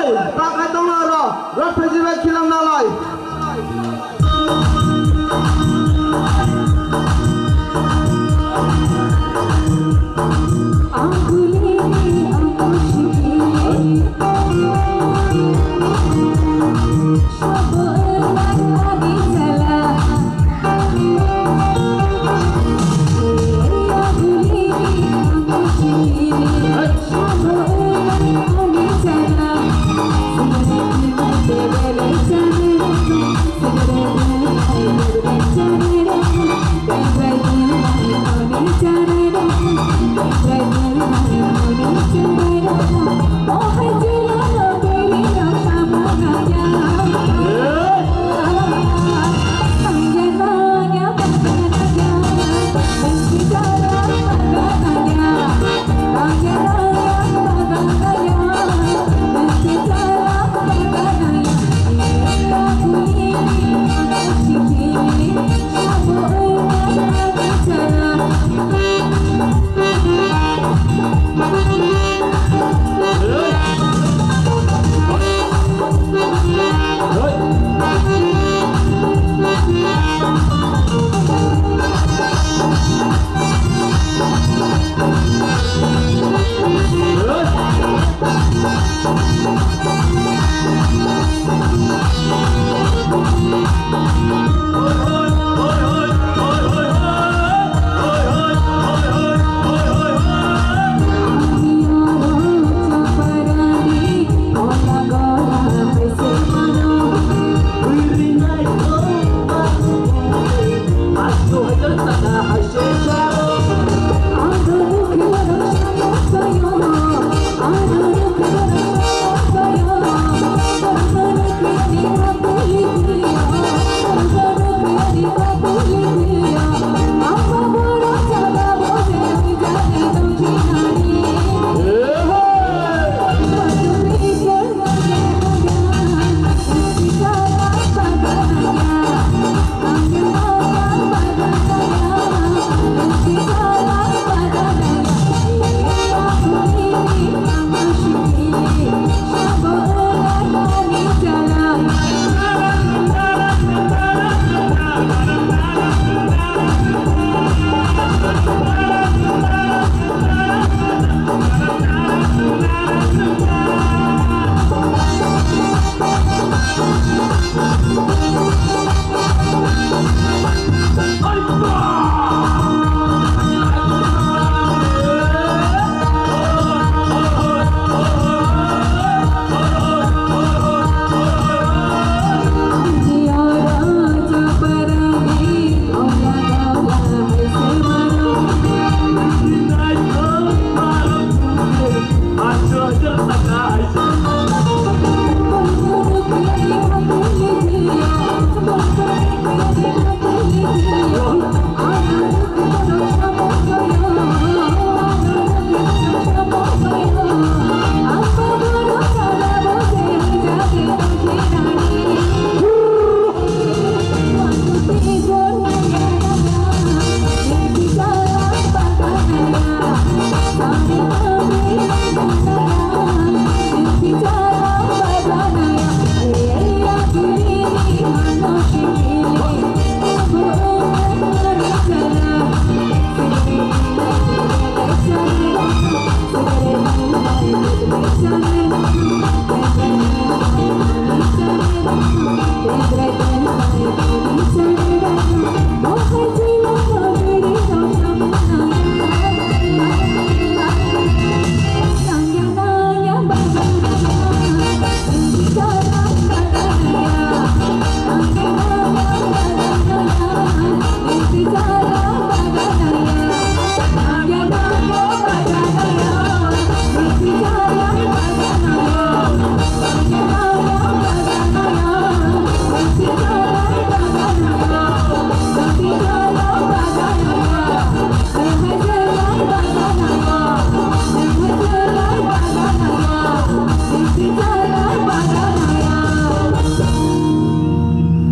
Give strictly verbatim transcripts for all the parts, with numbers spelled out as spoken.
Baka tongla ro, ro pheji bai khilam nalai.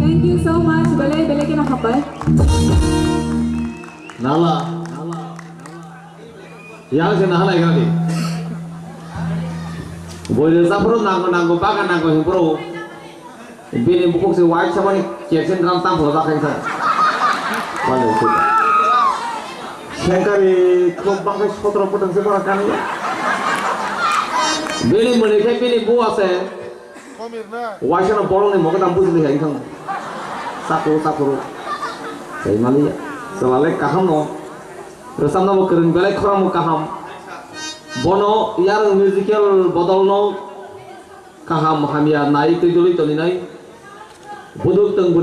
Thank you so much. Belai, belai kheno hambai. Nala. Yang se nala ya ni. Boi rwchapro nango nango baga nango hinpro. Bini bukhuk se white sabani kersen drum tam pho jakha kha. Mane se. Sengkari khok bangkhe sotro putang se bara kani. Bini mani khe bini bu ase. Waisa no bolong ni mogo tam bujuli hai thang. Sakuru sakuru. Sai mani. Salale kaham no. Rwchapna bo kwrwng belai khorang bo kaham. Bono yarwng musical bodol no kaham hamya nai twi duli toni nai. Buduk tong buri.